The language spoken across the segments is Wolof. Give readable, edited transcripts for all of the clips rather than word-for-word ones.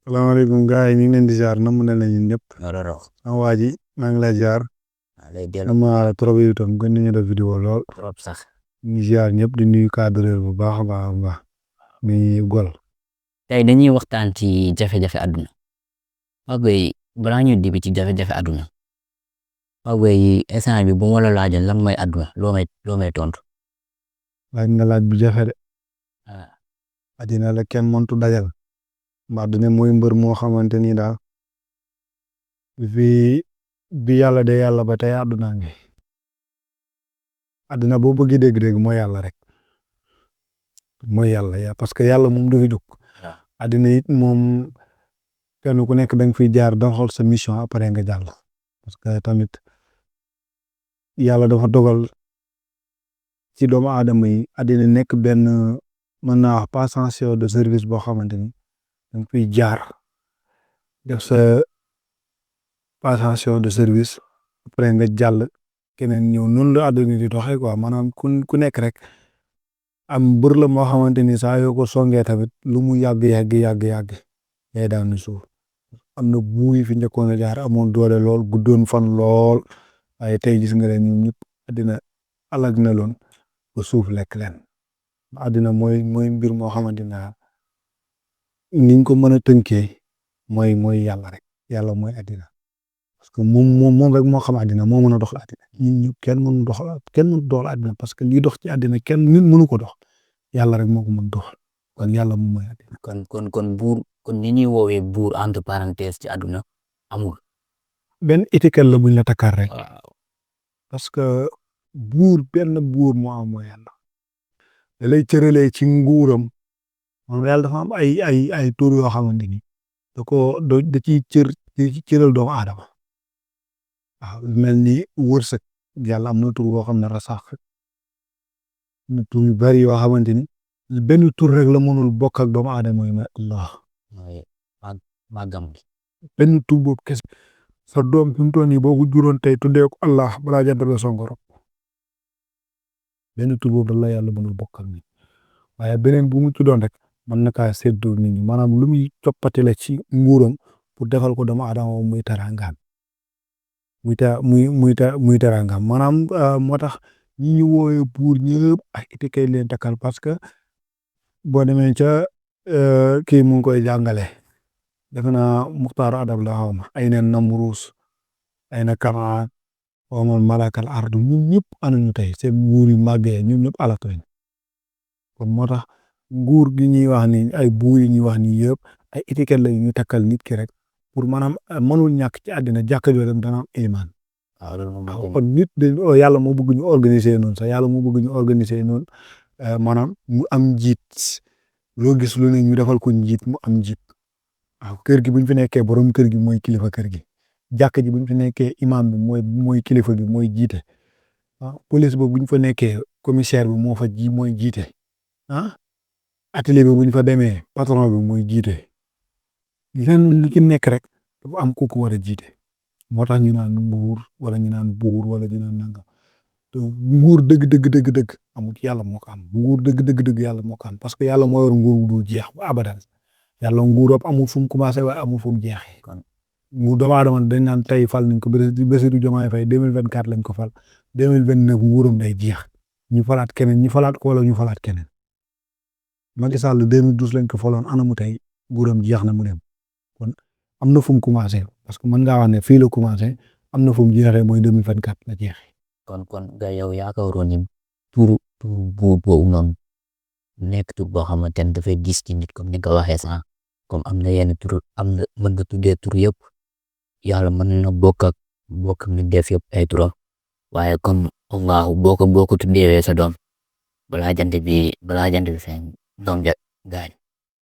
salaamaaleykum gars yi ñu ngi leen di ziar namm nañ la ñun ñëpp Roro sama waa ji maa ngi lay ziar maa lay dellu namm naa la trop yow itam gën nañu def vidéo lool trop sax. ñu ngi ziar ñëpp di nuyu cadreur bu baax a baax a baax muy gol Tey dañuy waxtaan ci jafe-jafe àdduna. Pape Gueye balaa ñu dibi ci jafe-jafe àdduna. Pape Gueye instant bi bu ma la laajoon lan mooy àdduna loo may tontu. laaj nga laaj bu jafe de ah àddina la kenn mëntu dajal mbaa àddina mooy mbër moo xamante ni daal bi yàlla de yàlla ba tey àdduna ngi àddina boo bëggee dégg-dégg mooy yàlla rek mooy yàlla parce que yàlla moom du fi jóg àddina it moom kenn ku nekk da nga fiy jaar doxal sa mission après nga jàll parce que tamit yàlla dafa dogal ci doomu aadama yi àddina nekk benn mën naa wax passation de service boo xamante ni da nga fiy jaar def sa passation de service après nga jàll keneen ñëw noonu la àdduna di doxee quoi maanaam ku nekk rek am bër la moo xamante ni saa yoo ko songee tamit lu mu yàgg day daanu suuf am na buuy fi njëkkoon a jaar amoon doole lool guddoon fan lool waaye tey gis nga leen ñun ñëpp àddina alag na loon ba suuf lekk leen àddina mooy mbir moo xamante ne niñ ko mën a tënkee mooy yàlla rek yàlla mooy àddina parce que moom rek moo xam àddina moo mën a doxal àddina ñun ñëpp kenn mënu doxal àddina parce que lii dox ci àddina kenn nit mënu ko dox yàlla rek moo ko mën doxal kon yàlla moom mooy àddina. kon buur kon ni ñuy woowee buur entre parenthèse ci àdduna amul. benn étiquette la buñ la takkar rek. waaw parce que benn buur moo am mooy yàlla da lay cëralee ci nguuram moom yàlla dafa am ay tur yoo xamante ni da ciy cëral doomu aadama waaw mel ni wërsëg yàlla am na tur boo xam ne rasaax na tur yu bari yoo xamante ni benn tur rek la mënul bokk ak doomu aadama yi mooy Allah màggam gi benn tur boobu kese sa doom fi mu toll nii boo ko juróon tey tuddee ko Allah balaa jant la songoro benn tur boobu la yàlla mënul bokk ak nit waaye beneen bu mu tuddoon rek mën na kaa séddoo nit ñi maanaam lu muy coppati la ci nguuram pour defal ko doomu aadama muy teraangaam muy teraangaam maanaam moo tax ñi ñu woowee buur ñëpp ak étiquette leen takkal parce que boo demee ca kii mu ngi koy jàngale defe naa muxtaaru adab la xaw ma ay na Namruus ay na Kanaan xaw ma malakal ardu ñun ñëpp anañu tey seen nguur yu màggee ñun ñëpp alatoñ kon moo tax nguur gi ñuy wax ni ay buur yi ñuy wax ni yëpp ay étiquette la ñu takkal nit ki rek pour maanaam mënul ñàkk ci àddina jàkka joo dem dana am iman kon nit yàlla moo bëgg ñu organiser noonu sax yàlla moo bëgg ñu organiser noonu maanaam mu am njiit loo gis lu ne ñu defal ko njiit mu am njiit waaw kër gi bu ñu fi nekkee borom kër gi mooy kilifa kër gi jàkka ji bu ñu fi nekkee imam bi mooy kilifa gi mooy jiite police boobu bu ñu fa nekkee commissaire bi moo fa mooy jiite atelier bi bu ñu fa demee patron bi mooy jiite lenn lu ci nekk rek dafa am ku ko war a jiite moo tax ñu naan nguur wala ñu naan buur wala ñu naan nangam nguur dëgg amul yàlla moo ko am nguur dëgg yàlla moo ko am parce que yàlla moo yor nguur du jeex ba abadan yàlla nguuram amul fu mu commencé waaye amul fu mu jeexee kon nguur doomu aadama dañ naan tey fal nañ ko Bassirou Diomaye Faye 2024 lañ ko fal 2029 nguuram day jeex ñu falaat keneen ñu falaat ko wala ñu falaat keneen Macky Sall 2012 lañ ko faloon anamu tey nguuram jeex na mu dem kon am na fu mu commencé parce que mën ngaa wax ne fii la commencé am na fu mu jeexee mooy 2024 la jeexee. kon nga yow yaakaaroon ni turu buur boobu noonu nekk tur boo xamante ne dafay gis ci nit comme ni nga ko waxee sax comme am na yenn tur am na mën nga tuddee tur yëpp yàlla mën na bokk ak nit def yëpp ay turam waaye comme Allahu boo ko tuddee sa doom balaa jant bi feeñ doom ja gaañ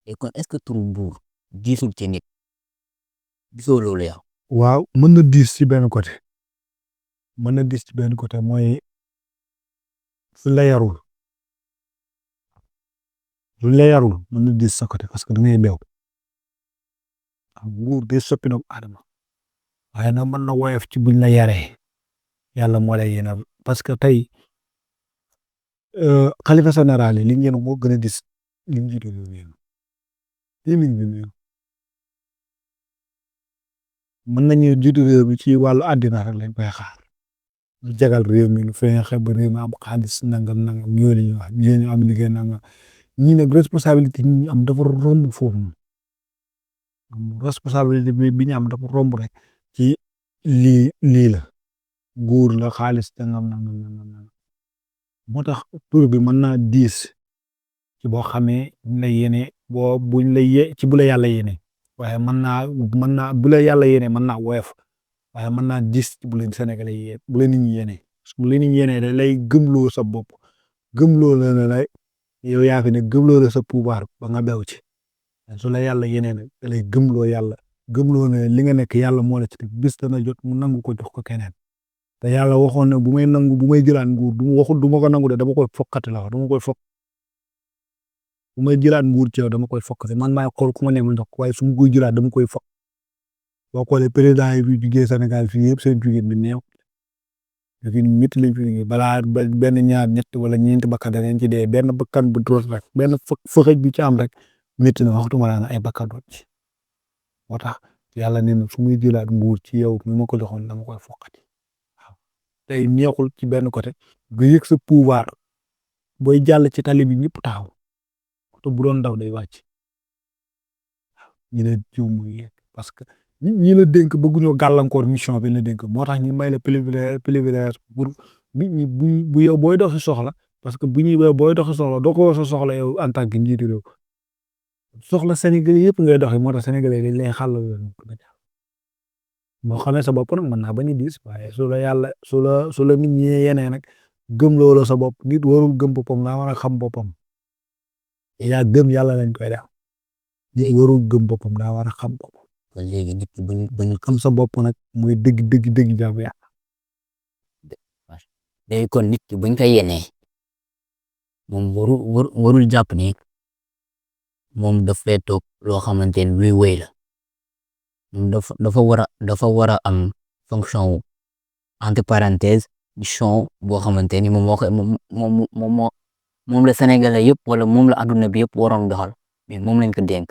et kon est-ce que turu buur diisul ci nit gisoo loolu yow. waaw mën na diis ci benn côté mooy suñ la yarul mën na diis sa côté parce que da ngay beew nguur day soppi doomu aadama waaye nag mën na woyof ci buñ la yaree yàlla moo lay yéenal parce que tey xalifa général yi li ngeen moo gën a diis li ñu jiite réew mi mën nañu jiitu réew mi ci wàllu àddina rek lañ koy xaar lu jagal réew mi lu fexe ba réew mi am xaalis nangam ñoo la ñuy wax ñu am liggéey nangam ñi nag responsabilité ñi ñu am dafa romb foofu responsabilité bi ñu am dafa romb rek ci lii la nguur la xaalis nangam moo tax tur bi mën naa diis ci boo xamee buñ la yéene buñ la ci bu la yàlla yéene waaye mën naa bu la yàlla yéene mën naa woyof waaye mën naa diis ci bu leen Sénégalais yéene bu leen nit ñi yéene parce que bu leen nit ñi yéene da lay gëmloo sa bopp gëmloo la ne lay yow yaa fi ne gëmloo la sa pouvoir ba nga bew ci su la yàlla yéene nag da lay gëmloo yàlla gëmloo ne li nga nekk yàlla moo la ci teg bis dana jot mu nangu ko jox ko keneen te yàlla waxoon ne bu may jëlaat nguur du ma ko nangu de dama koy fokkati la wax dama koy fokk bu may jëlaat nguur ci yow dama koy fokkati man maay xool ku ma ne ma jox ko waaye su ma koy jëlaat dama koy fokk boo xoolee président yi fi jugee Sénégal fii yëpp seen jugee bi néew léegi métti lañ fi liggéey balaa benn ñaar ñett wala ñeenti bakkan da ngeen ci dee benn bakkan bu doot rek benn fëxëj bi ci am rek métti na waxtuma laa ay bakkan doot ci moo tax yàlla nee na su muy jëlaat nguur ci yow mi ma ko joxoon dama koy fokkati waaw tey neexul ci benn côté nga yëg sa pouvoir booy jàll ci tali bi ñëpp taxaw te bu doon daw day wàcc waaw ñu ne jiw muy yegg parce que ñi la dénk bëgguñoo gàllankoor mission bi la dénk moo tax ñu may la privilège pour nit ñi bu yow booy dox si soxla parce que booy dox si soxla doo ko sa soxla yow en tant que njiitu réew soxla Sénégalais yëpp ngay doxee moo tax Sénégalais dañ lay xàll boo xamee sa bopp nag mën naa bañ a diis waaye su la nit ñi yenee nag gëm loola sa bopp nit warul gëm boppam nga war a xam boppam yaa gëm yàlla lañ koy def nit warul gëm boppam daa war a xam boppam kon léegi nit ki buñ xam sa bopp nag muy dëgg jaamu yàlla léegi kon nit ki buñ ko yenee moom warul jàpp ni moom daf fay toog loo xamante ni luy wéy la moom dafa war a am fonction wu entre parenthèse mission boo xamante ni moom la Sénégalais yëpp wala moom la adduna bi yëpp waroon doxal mais moom lañ ko dénk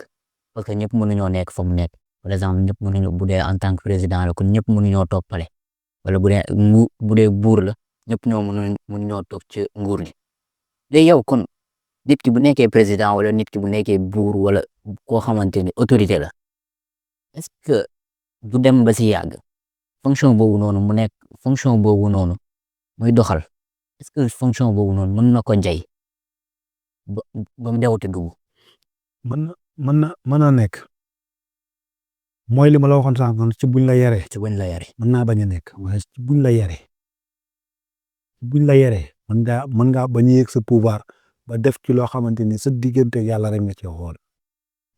parce que ñëpp mënuñoo nekk fa mu nekk par exemple ñëpp mënuñu bu dee en tant que président la kon ñëpp mënuñoo toppale wala bu dee buur la ñëpp mënuñoo toog ci nguur gi léegi yow kon nit ki bu nekkee président wala nit ki bu nekkee buur wala koo xamante ni autorité la est-ce que du dem ba si yàgg fonction boobu noonu muy doxal est-ce que fonction boobu noonu mën na ko jay ba mu dewute dugg. mën na nekk mooy li ma la waxoon sànq ci buñ la yaree. mën naa bañ a nekk waaye ci buñ la yaree mën ngaa bañ a yëg sa pouvoir ba def ci loo xamante ni sa diggante yàlla rek nga ci xool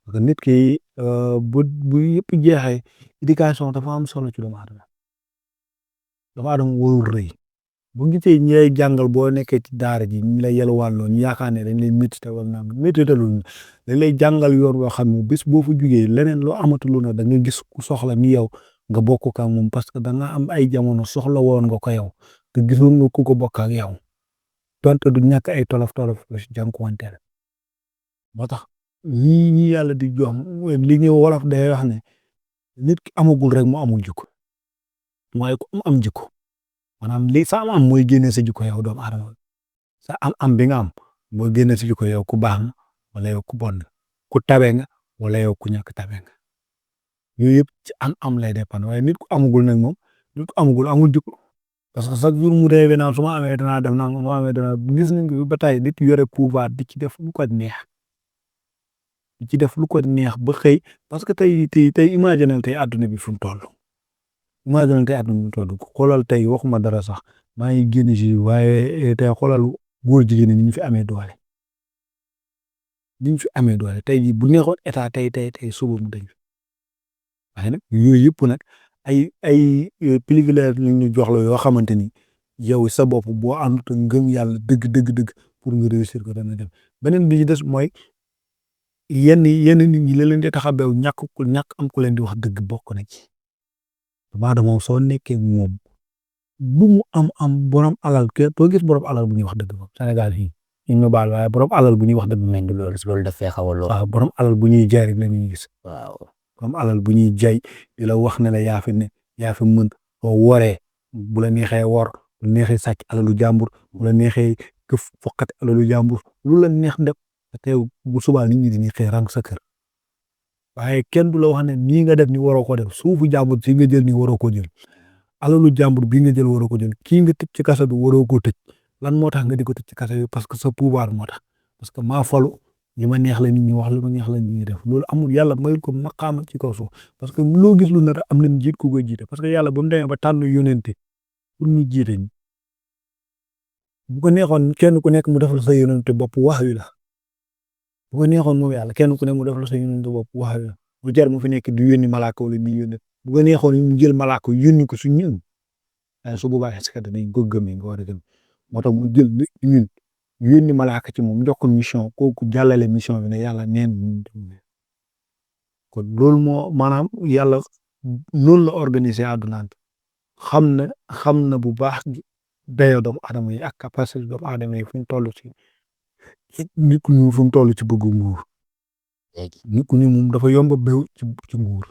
parce que nit ki bu yëpp jeexee éducation dafa am solo ci doomu aadama warul rëy bu gisee ñi lay jàngal boo nekkee ci daara ji ñu lay yalwaanloo ñu yaakaar ne dañ lay métti wala naan métti dañ lay jàngal yoon yoo xam ne bés boo fa jugee leneen loo amatul na da nga gis ku soxla ni yow nga bokk ak moom parce que da nga am ay jamono soxla woon nga ko yow te gisoon nga ku ko bokk ak yow donte du ñàkk ay tolof la si jànkuwanteel moo tax ñi yàlla di jox li ñu wolof day wax ne nit ki amagul rek mu amul jikko mooy ku am jikko maanaam li sa am mooy génne sa jikko yow doomu aadama sa am bi nga am mooy génne sa jikko yow ku baax nga wala yow ku bon ku tabe nga wala yow ku ñàkk tabe nga yooyu yëpp ci am lay dépendre waaye nit ku amagul nag moom nit ku amul jikko parce que chaque jour mu réew naan su ma amee danaa def naan su ma amee danaa gis nañ ko ba tey nit yore pouvoir di ci def lu ko neex ba xëy parce que tey imaginer tey àdduna bi fu mu toll imaginer tey àdduna bi fu mu toll xoolal tey waxuma dara sax maa ngi génn si waaye tey xoolal góor jigéen ñi ñu fi amee doole tey jii bu neexoon état tey suba mu dañ waaye nag yooyu yëpp nag ay privilège ñu jox la yoo xamante ni yow sa bopp boo àndut ngëm yàlla dëgg pour nga réussir ko dana dem beneen bi ci des mooy yenn nit ñi la leen di tax a beew ñàkk am ku leen di wax dëgg bokk na ci damaa moom soo nekkee moom lu mu am borom alal doo gis borom alal bu ñuy wax dëgg moom Sénégal fii ñu baal waaye borom alal bu ñuy wax dëgg loolu daf fee xaw a lool. waaw borom alal bu ñuy jaay rek la ñuy gis. waaw comme alal bu ñuy jay di la wax ne la yaa fi ne yaa fi mën soo woree bu la neexee wor bu la neexee sàcc alalu jàmbur bu la neexee këf foqate alalu jàmbur lu la neex def te bu subaa nit ñi dañuy xëy rang sa kër waaye kenn du la wax ne nii nga def ni waroo ko def suufu jàmbur si nga jël ni waroo ko jël alalu jàmbur bii nga jël waroo ko jël kii nga tëj ci kaso bi waroo koo tëj lan moo tax nga di ko tëj ci kaso bi parce que sa pouvoir moo tax parce que maa falu li ma neex la nit ñi wax li ma neex la nit ñi def loolu amul yàlla mayul ko maqaama ci kaw suuf parce que loo gis lu nar am na njiit ku koy jiite parce que yàlla ba mu demee ba tànn yónente pour ñu jiite ñi bu ko neexoon kenn ku nekk mu defal sa yónente bopp wax yu la bu ko neexoon moom yàlla kenn ku nekk mu defal sa yónente bopp wax yu la bu jar mu fi nekk di yónni malaaka wala di yónni bu ko neexoon mu jël malaaka yónni ko su ñun waaye su boobaa est-ce que danañ ko gëmee nga war a gëm moo tax mu jël ñun yónni malaaka ci moom jox ko mission kooku jàllale mission bi ne yàlla neen kon loolu moo maanaam yàlla noonu la organiser àdduna xam na bu baax dayoo doomu aadama yi ak capacité doomu aadama yi fu ñu toll ci nit ku ñu fu mu toll ci bëggu nguur nit ku ni moom dafa yomb a béw ci nguur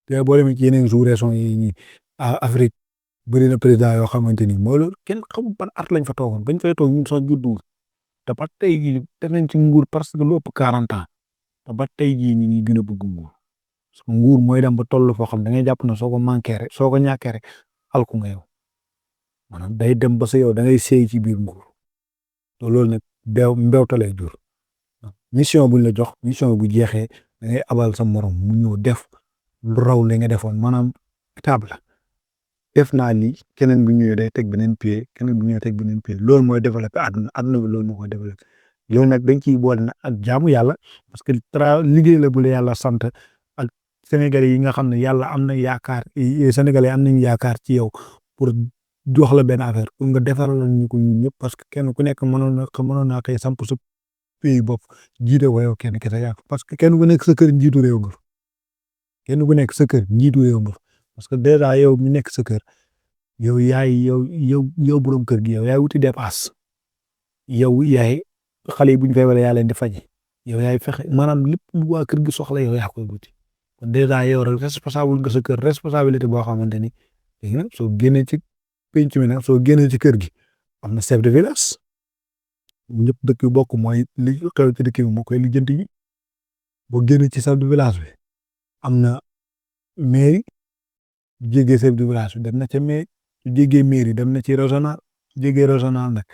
te boo demee ci yeneen sous-région yi ñi Afrique bëri na président yoo xamante ni mooy loolu kenn xamul ban at lañ fa toogoon bañ fay toog ñun sax juddu te ba tey jii def nañ ci nguur parce que lu ëpp 40 ans te ba tey jii ñu ngi gën a bëgg nguur parce que nguur mooy dem ba toll foo xam da ngay jàpp ne soo ko manqué rek soo ko ñàkkee rek alku nga yow maanaam day dem ba sa yow da ngay seey ci biir nguur te loolu nag mbewte lay jur mission buñ la jox mission bu jeexee da ngay abal sa morom mu ñëw def lu raw li nga defoon maanaam étape la def naa lii keneen bu ñëwee day teg beneen pied keneen bu ñëwee teg beneen pied loolu mooy développé àdduna bi loolu moo koy développé loolu nag dañ ciy boole nag ak jaamu yàlla parce que liggéey la bu la yàlla sant ak sénégalais yi nga xam ne yàlla am na yaakaar sénégalais am nañu yaakaar ci yow pour jox la benn affaire pour nga defaral ñu ko ñun ñëpp parce que kenn ku nekk mënoon naa koy samp sa pays bopp jiite ko yow kenn kese yaa parce que kenn ku nekk sa kër njiitu réew nga kenn ku nekk sa kër njiitu réew nga parce que déjà yow mi nekk sa kër yow yow borom kër gi yow yaay wuti dépasse yow yaay xale yi bu ñu feebaree yaa leen di faje yow yaay fexe maanaam lépp lu waa kër gi soxla yow yaa koy wuti kon déjà yow rek responsable nga sa kër responsabilité boo xamante ni léegi nag soo génnee ci penc mi nag soo génnee ci kër gi am na chef de village ñëpp dëkk yu bokk mooy li xew ci dëkk bi moo koy lijjanti yi boo génnee ci chef de village bi am na mairie su jégee chef de village bi dem na ca mairie su jégee mairie dem na ci régional su jégee régional nag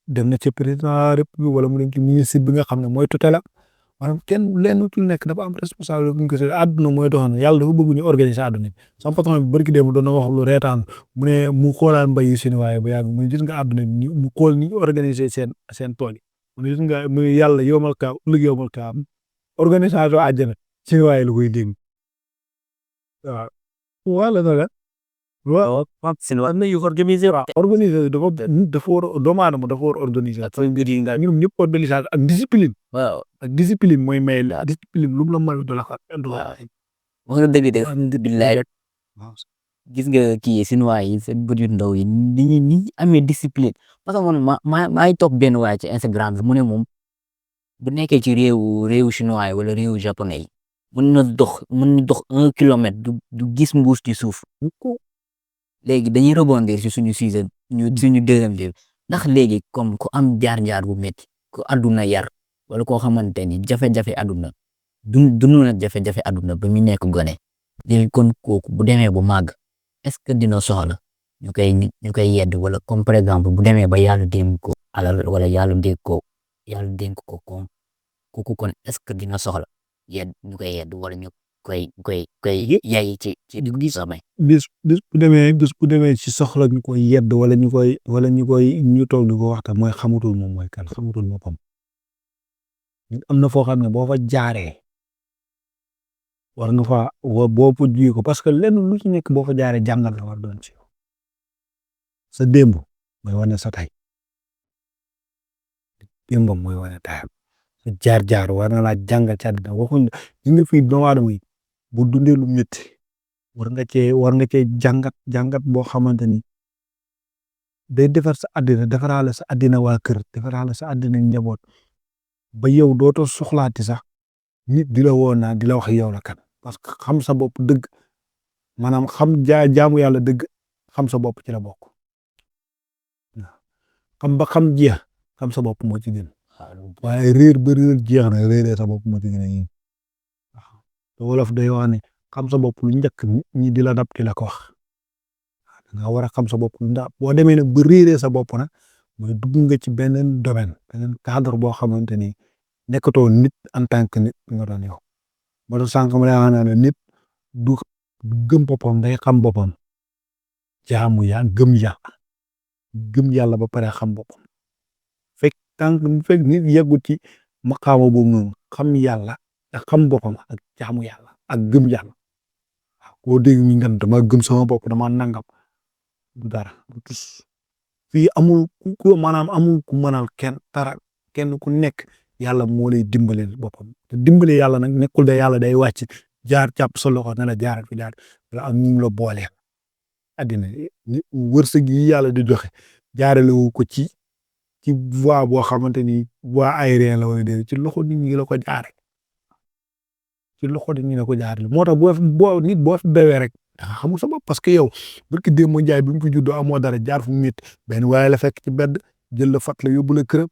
dem na ci président république wala mu dem ci ministre bi nga xam ne mooy tutelle maanaam kenn lenn ci nekk dafa am responsable bu ñu ko seet àdduna mooy doxal yàlla dafa bëgg ñu organiser àdduna bi sama patron bi barki démb doon na wax lu reetaan mu ne mu xoolaan mbay yi seen waaye ba yàgg mu gis nga àdduna bi mu xool ni ñu organiser seen tool yi mu gis nga mu yàlla yomal kaa ëllëg yomal kaa organisation àjjana seen waaye la koy dégg waaw wala nag waaw am na yu organiser waaw organiser dafa war a doomu aadama dafa war a organiser ñoom ñëpp organisation ak discipline waaw ak discipline mooy may la discipline lu mu la may do la xam waaw wax nga dëgg de alhamdulilah gis nga kii Chinois yi seen bët yu ndaw yi ni amee discipline parce que man maa ngi topp benn waay ci Instagram bi mu ne moom bu nekkee ci réewu chinois yi wala réewu japonais yi mën na dox 1 kilomètre du gis mbuus ci suuf léegi dañuy rebondir ci suñu sujet suñu deuxième bi ndax léegi comme ku am jaar-jaar bu métti ku àdduna yar wala koo xamante ni jafe-jafe àdduna dund na jafe-jafe àdduna ba mu nekk gone léegi kon kooku bu demee bu màgg est-ce que dina soxla ñu koy yedd wala comme par exemple bu demee ba yàlla dénk ko alal wala yàlla dénk ko comme kooku kon est-ce que dina soxla ñu koy yedd wala ñu koy yay ci di samay bis bu demee ci soxla ñu koy yedd wala ñu toog di ko waxtaan mooy xamutul moom mooy kan xamutul boppam am na foo xam ne boo fa jaaree war nga fa boo fa jugee ko parce que lenn lu ci nekk boo fa jaaree jàngal la war doon ci sa démb mooy wane sa tey démbam mooy wane tayam sa jaar-jaar war na laa jàngal ci àddina waxuñ gis nga fii doomu aadama yi bu dundee lu métti war nga cee jàngat boo xamante ni day defar sa àddina defaraale sa àddina waa kër defaraale sa àddina njaboot ba yow dootoo soxlaati sax nit di la woo naa di la wax yow la kan parce que xam sa bopp dëgg maanaam xam jaamu yàlla dëgg xam sa bopp ci la bokk xam ba xam jeex xam sa bopp moo ci gën waaye réer ba réer jeex na réeree sa bopp moo ci gën a yéen waaw te wolof day wax ne xam sa bopp lu njëkk ñi di la dab di la ko wax da nga war a xam sa bopp ndax boo demee nag ba réeree sa bopp nag mooy dugg nga ci beneen domaine beneen cadre boo xamante ni nekkatoo nit en tant que nit nga doon yow moo tax sànq ma lay wax ne nit du gëm boppam day xam boppam jaamu yaa gëm yàlla ba pare xam boppam fekk nit yeggut ci maqaama boobu noonu xam yàlla ak xam boppam ak jaamu yàlla ak gëm yàlla waaw koo dégg ñu ngan dama gëm sama bopp dama nangam du dara du tus fii amul ku maanaam amul ku mënal kenn dara kenn ku nekk yàlla moo lay dimbale boppam te dimbale yàlla nag nekkul de yàlla day wàcc jaar jàpp sa loxo ne la jaaral fi jaar la am ñu la boole addina wërsëg yi yàlla di joxe jaarale wu ko ci voie boo xamante ni voie aérien la wala déedéet ci loxo nit ñi la ko jaare ci loxo nit ñi la ko jaarale moo tax boo fi bewee rek da nga xamul sa bopp parce que yow barki démb Njaay bi mu fi juddoo amoo dara jaar fu mu métti benn waaye la fekk ci bedd jël la fat la yóbbu la këram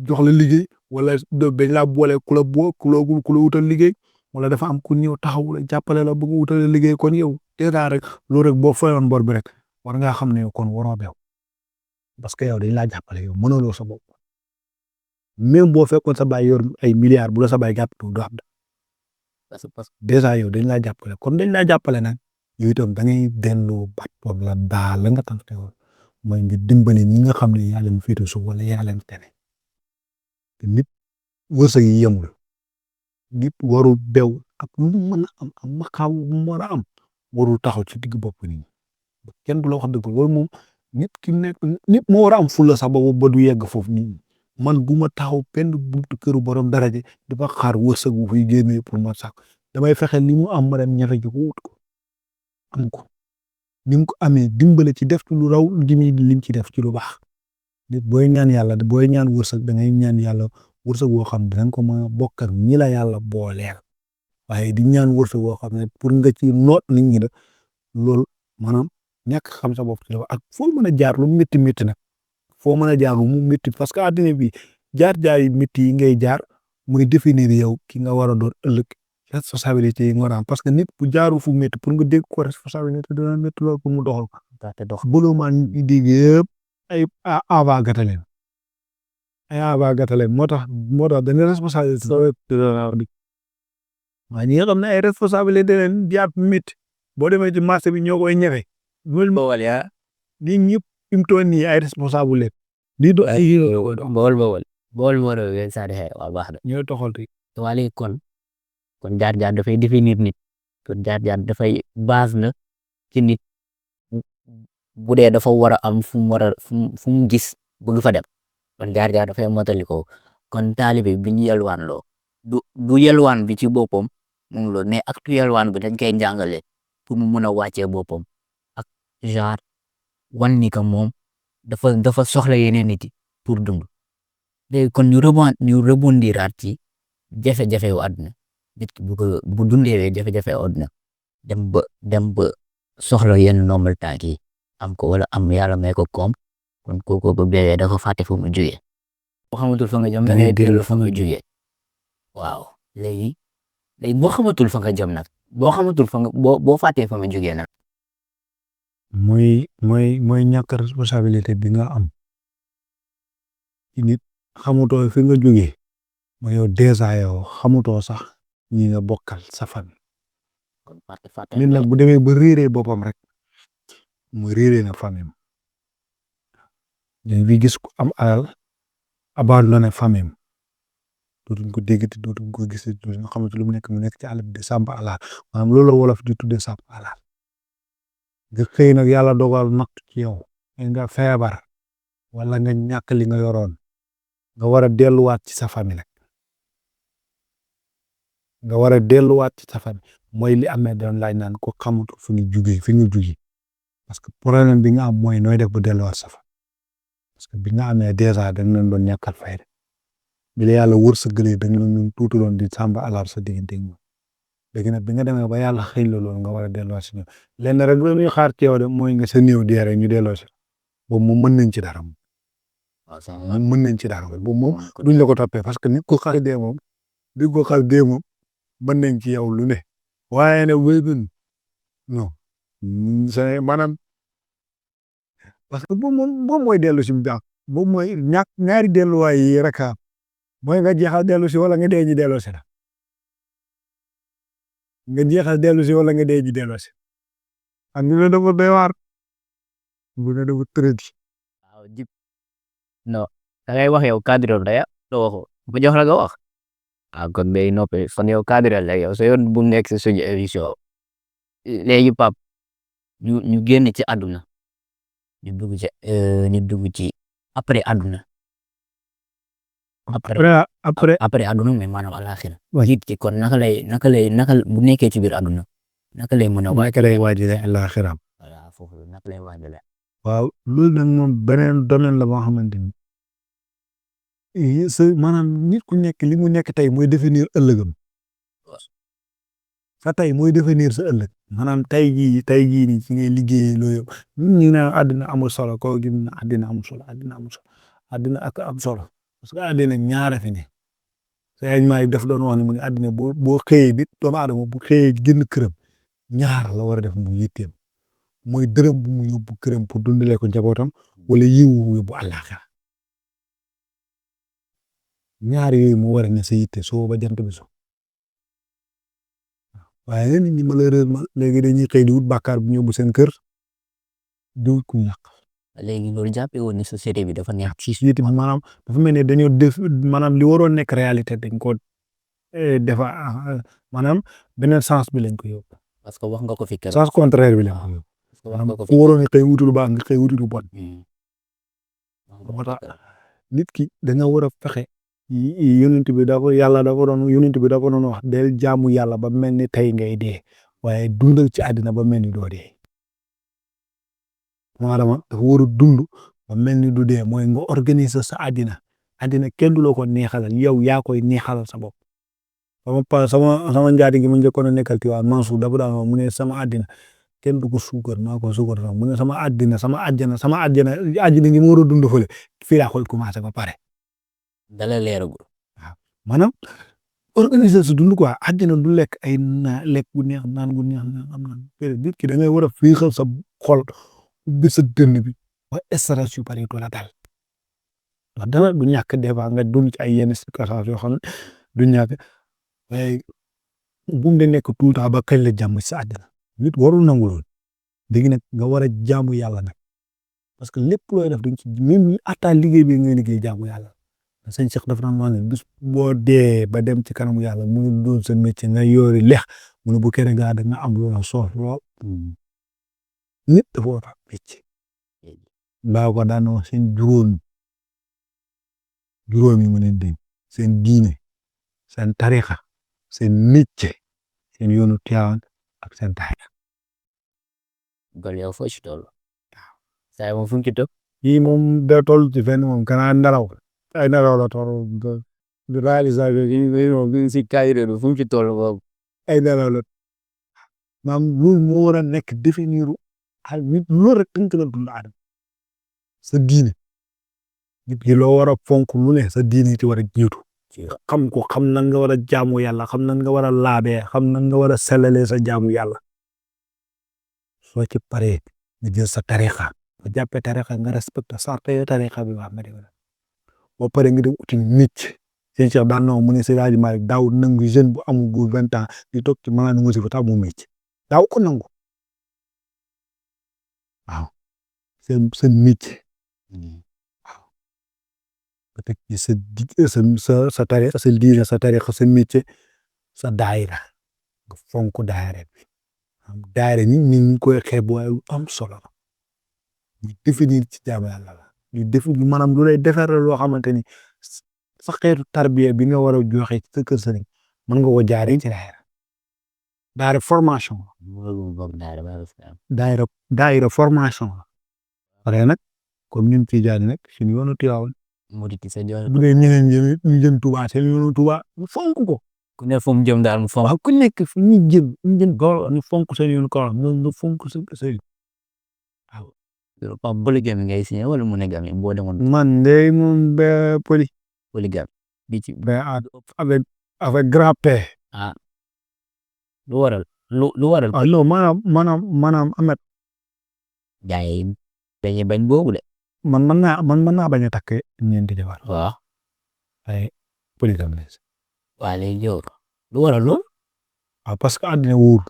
jox la liggéey wala dañ laa boole ku la wutal liggéey wala dafa am ku ñëw taxaw la jàppale la bëgg wutal liggéey kon yow déjà rek loolu rek boo fayoon bor bi rek war ngaa xam ne kon waroo beew parce que yow dañ laa jàppale yow mënuloo sa bopp même boo fekkoon sa baay yor ay milliards bu la sa baay jàppale du am parce que déjà yow dañ laa jàppale kon dañ laa jàppale nag yow itam da ngay delloo baat la daal la nga tax te woon mooy nga dimbali ñi nga xam ne yaa leen féete suuf wala yaa leen tene te nit wërsëg yi yemul nit warul bew ak lu mën a am maqaam bu mën a am warul taxaw ci digg bopp nit ñi kenn du la wax dëgg loolu moom nit ki nekk nit moo war a am fulla sax ba du yegg foofu nit ñi man bu ma taxaw benn buntu këru borom daraje dafa xaar wërsëg bu fiy génnee pour ma sax damay fexe li mu am ma dem ñafe ji ko wut ko am ko ni mu ko amee dimbale ci def lu raw lim ci def ci lu baax nit booy ñaan yàlla booy ñaan wërsëg da ngay ñaan yàlla wërsëg boo xam ne danga ko mën a bokk ak ñi la yàlla booleel waaye di ñaan wërsëg boo xam ne pour nga ci noot nit ñi la loolu maanaam ñàkk xam sa bopp ci la ak foo mën a jaar lu métti métti nag foo mën a jaar lu mu métti parce que àddina bi jaar yi métti yi ngay jaar muy définir yow ki nga war a doon ëllëg responsabilité yi nga war a am parce que nit bu jaaru fu métti pour nga dégg ko responsabilité dina métti lool pour mu doxal ko te dox bëloo maa ñu dégg yëpp ay ava gataleen moo tax dañuy responsabilité waaye ñi nga xam ne ay responsabilité leen jaar fu métti boo demee ci marché bi ñoo koy ñefe bawal yaa nit ñëpp fi mu toll nii ay responsable leen lii do ay bool moo sa de waa baax na ñooy toxal rek wala kon jaar dafay définir nit kon jaar dafay base na ci nit bu dee dafa war a am fu mu gis bëgg fa dem kon jaar dafay motali ko kon taalibe bi ñu yelwaan loo du yelwaan bi ci boppam moom loolu mais actu yelwaan bi dañ koy njàngale pour mu mun a wàccee boppam ak genre wan ni que moom dafa soxla yeneen nit yi pour dund léegi kon ñu rebondiraat ci jafe-jafe wu àdduna nit ki bu dundee jafe-jafe wu àdduna dem ba soxla yenn normal tànk yi am ko wala am yàlla may ko koom kon kooku ba beewee dafa fàtte fu mu jugee boo xamatul fa nga jëm da ngay dellu fa nga jugee waaw léegi boo xamatul fa nga jëm nag boo xamatul fa nga boo fàttee fa nga jugee nag mooy ñàkk responsabilité bi nga am ci nit xamutoo fi nga jógee mooy yow déjà yow xamutoo sax ñi nga bokkal sa famille nit nag bu demee ba réeree boppam rek mu réeree na famille dañ fi gis ku am alal abandonné famille dootuñ ko déggati dootuñ ko gisati dootuñ xamante lu mu nekk ci àll bi de sàmp alal maanaam loolu la wolof di tuddee sàmp alal nga xëy nag yàlla dogal natt ci yow nga feebar wala nga ñàkk li nga yoroon nga war a delluwaat ci sa famille mooy li amee doon laaj naan ko xamatu fi nga jugee parce que problème bi nga am mooy nooy def ba delluwaat sa famille parce que bi nga amee déjà dañ leen doon ñàkkal fayda bi la yàlla wërsëgalee dañ leen doon tuuti doon di sàmba alal sa diggante léegi nag bi nga demee ba yàlla xëy la loolu nga war a delloo si ñoom lenn rek la ñuy xaar ci yow de mooy nga sa néew dee rek ñu delloo si boobu moom mën nañ ci dara moom mën nañ ci dara boobu moom duñ la ko toppee parce que nit ku xas dee moom nit ku xas dee moom mën nañ ci yow lu ne waaye nag wéy non maanaam parce que boobu mooy dellu si daal boobu mooy ñaari delluwaay yi rek mooy nga jeexal dellu si wala nga dee ñu delloo si la nga jeexal dellu si wala nga dee ñu delloo si am na dafa doy waar bu ne dafa tëradi. waaw jib non da ngay wax yow cadre la doo waxoo bu jox la nga wax kon day noppi fan yow cadre la yow sa yoon bu nekk si suñu émission léegi Pape ñu génn ci àdduna ñu dugg ci après àdduna après àdduna mais maanaam àllaaxira nit ki kon naka bu nekkee ci biir àdduna naka lay mën a waajale àllaaxira voilà foofu naka lay waajale waaw loolu nag moom beneen domaine la boo xamante ni maanaam nit ku nekk li mu nekk tey mooy définir ëllëgam sa tey mooy définir sa ëllëg maanaam tey jii nii ci ngay liggéeyee loolu yëpp ñu ne àddina amul solo koo gis ne àddina amul solo àddina ak am solo parce que àddina ñaara fi ne say maay daf doon wax ne mu ne àddina boo xëyee nit doomu aadama bu xëyee génn këram ñaar la war a def mu yitteem mooy dërëm bu mu yóbbu këram pour dundalee ko njabootam wala yiwu mu yóbbu àllaaxira ñaar yooyu mu war a ne sa yitte soo ba jant bi so waaye nit ñi malheureusement léegi dañuy xëy di wut bàkkaar bu ñu yóbbu seen kër di wut ku ñàkk. léegi loolu jàppee woon ne société bi dafa neex ci société bi maanaam dafa mel ne dañoo def maanaam li waroon nekk réalité dañ ko defa maanaam beneen sens bi lañ ko yóbbu. parce que wax nga ko fi keroog sens contraire bi lañ ko yóbbu. maanaam ku waroon xëy wutu lu baax nga xëy wutu lu bon. moo tax nit ki da nga war a fexe yonent bi yàlla dafa doon wax del jaamu yàlla ba mel ni tey ngay dee waaye dundal ci àddina ba mel ni doo dee maanaam dafa war a dund ba mel ni du dee mooy nga organiser sa àddina kenn du la ko neexalal yow yaa koy neexalal sa bopp sama njaati gi ma njëkkoon a nekkal Tiwaawan Mansour dafa daan mu ne sama àddina kenn du ko suukar maa ko suukar sax mu ne sama àddina gi ma war a dund fële fii laa koy commencé ba pare. dala leeragul. waaw maanaam organiser su dund quoi àddina du lekk ay lekk gu neex naan gu neex am na nit ki da ngay war a féexal sa xol ubbi sa dënn bi ba stress yu bari du la dal ndax dara du ñàkk des fois nga dund ci ay yenn circonstances yoo xam ne du ñàkk waaye bu mu de nekk tout le temps ba kañ la jàmm sa àddina nit warul nangu lool léegi nag nga war a jaamu yàlla nag parce que lépp looy def dañ ci même atta liggéey bi ngay liggéey jaamu yàlla sëñ Cheikh dafa naan wax ne bis boo dee ba dem ci kanamu yàlla mu ngi doon sa métier nga yori lex mu ne bu kere gaa da nga am lu la soof lool nit dafa war a métier baa ko daan wax seen juróom yi mu leen dénk seen diine seen tarixa seen métier seen yoonu Tiwaawan ak seen taaya gol yow foo ci toll saa moom fu mu ci topp yii moom da toll ci fenn moom kanaa ndaraw ay naraw la toll du réalisation yi si carrière bi fu mu ci toll boobu ay naraw la maam loolu moo war a nekk définir ay nit loolu rek tënk la dund aadama sa diine nit ki loo war a fonk lu ne sa diine ci war a jiitu xam ko xam nan nga war a jaamu yàlla xam nan nga war a laabee xam nan nga war a sellalee sa jaamu yàlla soo ci paree nga jël sa tarixa nga jàppee tarixa nga respecté sarte tarixa bi wax nga def boo paree nga dem uti nit seen Cheikh daan na mu ne Seydi Hadji Malick daaw nangu jeune bu amul bu 20 ans di toog ci maanaam musiba tax mu métier daaw ko nangu waaw seen métier waaw nga teg ci sa tarixa sa diine sa tarixa sa métier sa daayira nga fonk daayira bi daayira ñi koy xeeb waaye lu am solo la ñu définir ci jaamu yàlla la ñu définir maanaam lu lay defar loo xamante ni sa xeetu tarbiya bi nga war a joxe ci sa kër sëriñ mën nga ko jaaree ci daayira formation daayira formation la pare nag comme ñun fii jaani nag suñu yoonu Tiwaawan bu dee ñeneen ñu jëm Tuubaa seen yoonu Tuubaa ñu fonk ko ku ne fu mu jëm daal mu fonk. waaw ku nekk fu ñu jëm gawar ñu fonk seen yoon kawar nga fonk sa sëy waaw. Polygame ngay signé wala monogamie boo demoon. man de moom ba polygame bi ci. ba avec grand P. lu waral lu waral. ah non maanaam Ahmed. gars yi dañuy bañ boobu de. man mën naa bañ a takk ñeenti jabar. waaw. ay polygame. waa léegi yow lu waral lool. parce que àddina wóorul.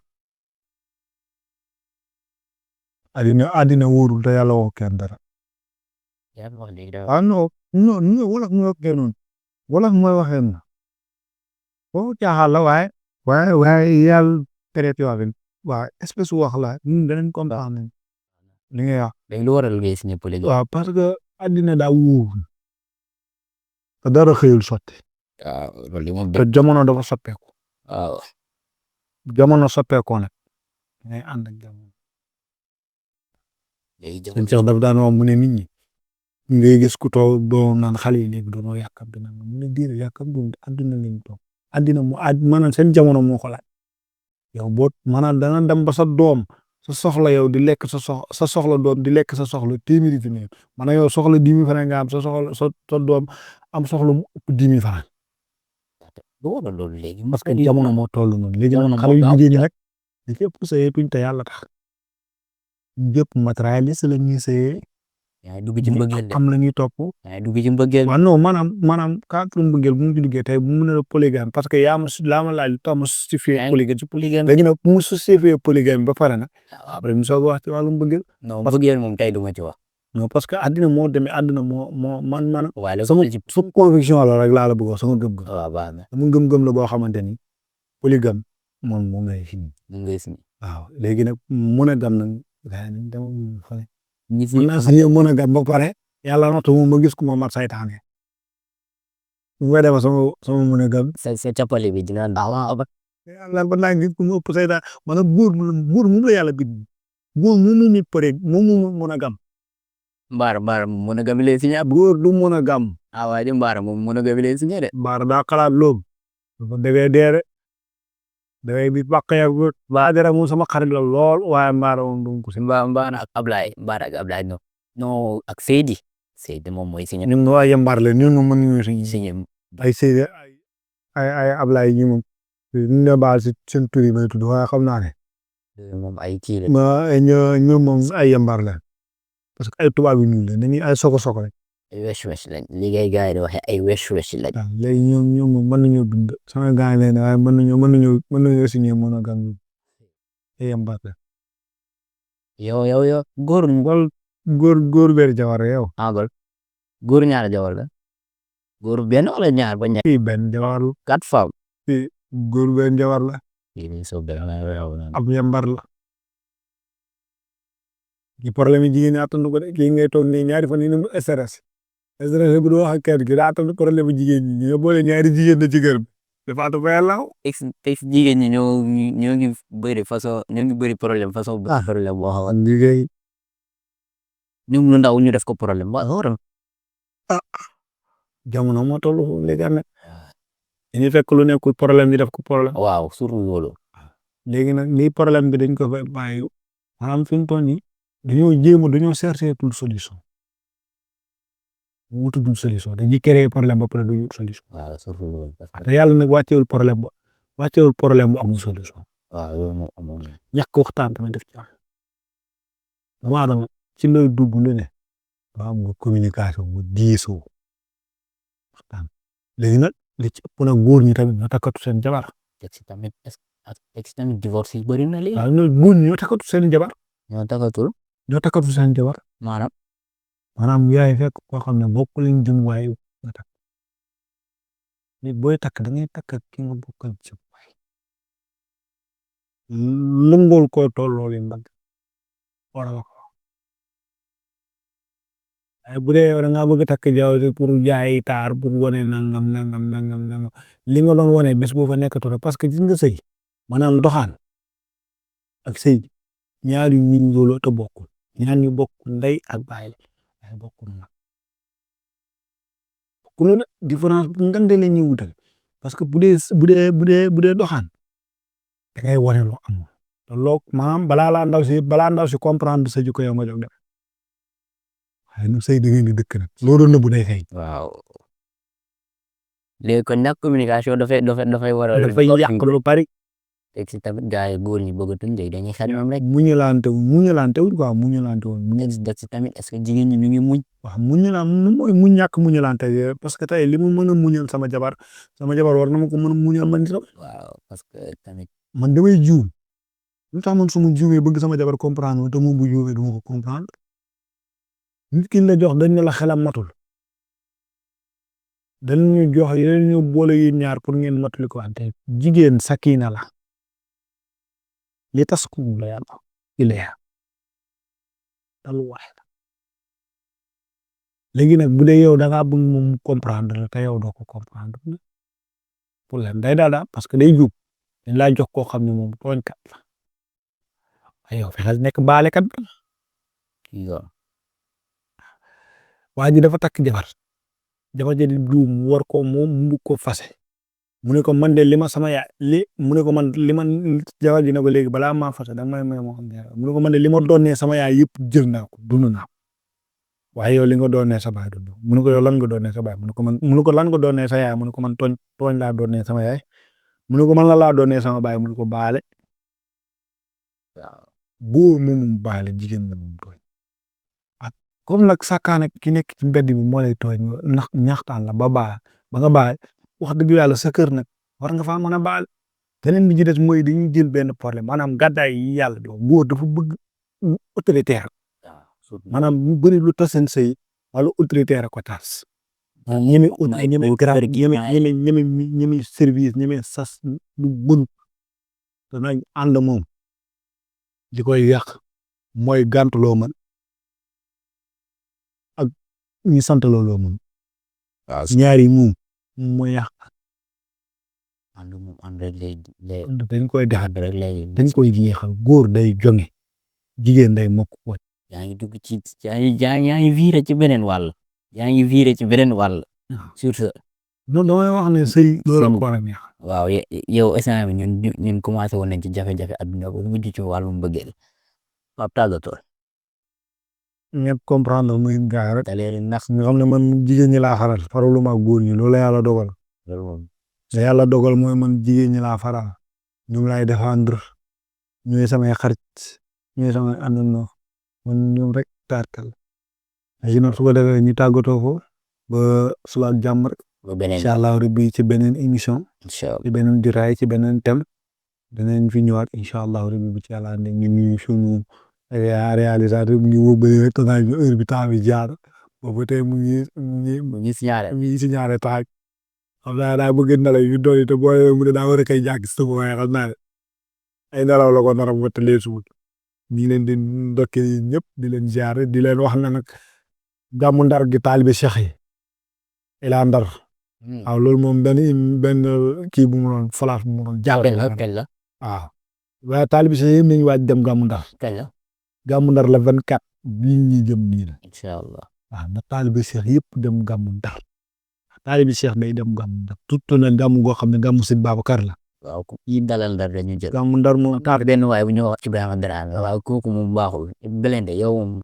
àddina wóorul te yàlla woo kenn dara. yaa wax léegi daal. non wolof mooy waxee noonu. wolof mooy waxee noonu. foofu caaxaan la waaye yàlla traité waaye espèce wax la ñun danañ comprendre li ngay wax. léegi lu waral ngay signé polygame. waaw parce que àddina daa wóorul. te dara xëyul sotti. waaw loolu moom. te jamono dafa soppeeku. waaw. jamono soppeekoo nag ngay ànd ak jamono. léegi sëñ Cheikh daf daan wax mu ne nit ñi ngay gis ku toog doo naan xale yi léegi doonoo yàkkamti na mu ne diir yàkkamti àdduna lañ toog àddina mu maanaam seen jamono moo ko laaj yow boo maanaam dana dem ba sa doom sa soxla yow di lekk sa soxla doom di lekk sa soxla téeméeri fi ne maanaam yow soxla 10 000 francs nga am sa soxla sa doom am soxla mu ëpp 10 000 francs. lu waral loolu léegi. parce que jamono moo toll noonu léegi nag xale yu jigéen ñi rek li ci ëpp sëyee tuñ te yàlla tax jëpp matérialiste la ñuy sëyee. yaa ngi dugg ci mbëggeel de. am la ñuy topp. yaa ngi dugg ci mbëggeel. waaw non maanaam cadre mbëggeel bu mu ci duggee tey bu mu ne la polygame parce que yaa ma laaj lu tax ma justifié polygame léegi nag mu justifié polygame ba pare nag après mu soog a wax ci wàllu mbëggeel. non mbëggeel moom tey du ma ci wax. non parce que àddina moo demee àddina moo man. waaye sama conviction la rek laa la bëgg wax sama gëm-gëm. waaw baax na. sama gëm-gëm la boo xamante ni polygame moom ngay signé. waaw léegi nag monogame nag gars yi dama fële. mën naa signé monogame ba pare. yàlla na moom ma gis ku ma mat saytaane. bu may defee sama monogame. sa capale bi dina ndax. yàlla ba naa gis ku ma ëpp saytaan maanaam góor moom la yàlla bind. góor moomu nit pare moomu monogame. Mbaara monogame lay signé. góor du monogame. waaye de Mbaara moom monogame lay signé de. Mbaara daa xalaat loolu. dafa dégee dee de. dafay bi bàq ya góor. Mbaara moom sama xarit la lool waaye Mbaara moom du ko si. Mbaara ak Ablaye non ak Seydi moom mooy signé. ñun waa Yambar la ñun mën nañu signé. ay Seydi ay Ablaye ñi moom. ñu ne baal si seen tur yi may tudd waaye xam naa ne. moom ay kii la. ñoom moom ay Yambar la. parce que ay tubaab yu ñuul la dañuy ay soko rek. ay wesh lañ liggéey gars yi di waxee ay wesh lañ. waaw léegi ñoom moom mën nañoo dund sama gars yi ne waaye mën nañoo signé monogame ay Yambar la. yow góor benn jabar yow. góor ñaar jabar la. góor benn wala ñaar ba ñaar. kii benn jabar la. 4 femmes. kii góor benn jabar la. ab Yambar la. ki problème yi jigéen ñi attandu ko de kii ngay toog nii ñaari fan yii nii mu stress bu doo wax ak kenn ki daa attandu problème jigéen ñi ñu boole ñaari jigéen na ci kër bi dafa attu ba yàlla. ex jigéen ñi ñoo ngi bëri façon ñoo ngi bëri problème façon. problème boo xam ne liggéey. ñoom lu ndaw ñu def ko problème waaw. jamono moo toll foofu léegi am na. dañuy fekk lu nekkul problème ñu def ko problème. waaw surtout loolu. léegi nag lii problème bi dañ ko fay bàyyi maanaam fi mu toll nii dañoo chercher tout solution. mu tudd solution dañuy créer problème ba pare du solution. waaw surtout loolu. te yàlla nag wàccewul problème bu amul solution. waaw loolu moom amoon na. ñàkk waxtaan tamit def ci am. dama ci lay dugg lu ne. waaw mu communication mu diisoo. waxtaan léegi nag li ci ëpp nag góor ñi tamit ñoo takkatu seen jabar. teg si tamit divorce yi bëri na léegi. waaw góor ñi ñoo takkatu seen jabar. ñoo takkatu seen jabar. maanaam yaay fekk koo xam ne bokkul lañ jëm waaye nga takk nit booy takk da ngay takk ak ki nga bokkal jëm waaye lëngool ko tolloo leen mbagg wala wax waaye bu dee yow da ngaa bëgg a takk jaww ji pour jaay taar pour wane nangam li nga doon wane bés boo fa nekkatu rek parce que gis nga sëy maanaam doxaan ak sëy ñaar yu ñu looloo te bokkul ñaar ñu bokk ndey ak baay la bokkul nag bokkul na différence bu ngande la ñuy wutal parce que bu dee doxaan da ngay wane loo amul te loo maanaam balaa ndaw si comprendre sa jikko yow nga jóg dem waaye nag sëy da ngeen di dëkk nag loolu nëbbu day feeñ. waaw léegi kon nag communication dafay waral. dafay yàq lu bari. teg si tamit gars yi góor ñi bëggatuñ léegi dañuy xel moom rek. muñalante wuñ quoi muñalante wuñ. teg si tamit est-ce que jigéen ñi ñu ngi muñ. waaw mooy muñ ñàkk muñalante parce que tey li mu mën a muñal sama jabar war na ma ko mën a muñal man itam. waaw parce que tamit. man damay juum lu tax man su ma juumee bëgg sama jabar comprendre te moom bu juumee du ma ko comprendre nit ki la jox dañ ne la xelam matul dañ ñu jox yeneen ñu boole yi ñaar pour ngeen matali ko wante jigéen sakina la li tas ko la yàlla ilayha dalu waxe léegi nag bu dee yow da ngaa bëgg moom comprendre te yow doo ko comprendre problème day daal parce que day juum dañ laa jox koo xam ne moom tooñkat la waaye yow fexeel nekk baalekat bi waa ji dafa takk jabar ji di juum war ko moom mu ko fase mu ne ko man de li ma sama yaay mu ne ko man li man jabar ji ne ko léegi balaa maa fase danga may moo xam ne mu ne ko man de li ma doonee sama yaay yëpp jël naa ko dund naa ko waaye yow li nga doonee sa baay dund mu ne ko yow lan nga doonee sa baay mu ne ko lan nga doonee sa yaay mu ne ko man tooñ laa doonee sama yaay mu ne ko man la laa doonee sama baay mu ne ko baale waaw boo moom baale jigéen la moom tooñ comme nag sàkkaane ki nekk ci mbedd bi moo lay tooñ ndax ñaxtaan la ba nga baal wax dëgg yàlla sa kër nag war nga faa mën a baal beneen bi ci des mooy dañuy jël benn problème maanaam gàddaay yi yàlla do góor dafa bëgg autoritaire maanaam ñu bëri lu tas seen sëy wala autoritaire ko tas ñeme service ñeme sas lu bënu te nañ ànd moom li koy yàq mooy gàntuloo man ñu sant looloo moom. waaw ñaari moom mooy yàq. ànd rek dañ koy defar rek dañ koy jeexal góor day jonge jigéen day mokk ko. yaa ngi dugg ci yaa ngi viré ci beneen wàll. yaa ngi viré ci beneen wàll. surtout. non damay wax ne sëy. loolu ko war a neex. waaw yow instant bi ñun commencé woon nañ ci jafe-jafe adduna ba mujj ci wàllum mbëggeel. Pape tàggatoo. ñëpp comprendre muy gaay rek ndax nga xam ne man jigéen ñi laa faral faralu ma góor ñi loolu la yàlla dogal la yàlla dogal mooy man jigéen ñi laa faral ñoom laay défendre ñooy samay xarit ñooy samay àndandoo man ñoom rek taarkal léegi nag su ko defee ñu tàggatoo ko ba suba ak jàmm rek incha allah rabbi ci beneen émission ci beneen diraay ci beneen thème danañ fi ñëwaat incha allah rabbi bu ci yàlla ande ñu suñu réalisateur ñu woo bëri rek tanaay bi heure bi temps bi jaar boobu tey mu ngi si ñaare taaj xam naa daa bëgg nelaw yu doon te boo mu ne daa war a koy jàgg si sama waaye xam naa ne ay nelaw la ko nar a wëttalee suul ñu leen di ndokkee ñëpp di leen ziar di leen wax na nag gàmmu Ndar gi taalibe Cheikh yi ila Ndar waaw loolu moom benn kii bu mu doon falaat bu mu doon jàll waaw waaye taalibe Cheikh yi nañu waaj dem gàmmu Ndar gàmmu Ndar la 24 bii ñuy jëm nii la incha allah waaw na taalibe Cheikh yëpp dem gàmmu Ndar taalibe Cheikh day dem gàmmu Ndar tout na gàmmu goo xam ne gàmmu Sëñ Babacar la waaw yi dalal Ndar dañu jël gàmmu Ndar moom taar benn waay bu ñu wax Ibrahima Dramé waaw kooku moom baaxul Belende yow moom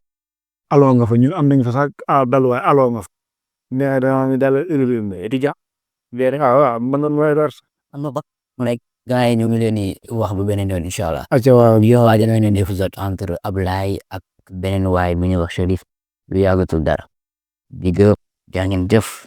aloo nga fa ñun am nañ fa sax dal waay aloo nga fa nee dama dalal étudiant waaw man noonu mooy dar am na ba rek gaa yi ñu ngi leen di wax bu beneen yoon incha allah waaw yow waa dana leen def zot entre Ablaye ak beneen waay bu ñuy wax Cherif lu yàggatul dara di gërëm jaa ngeen jëf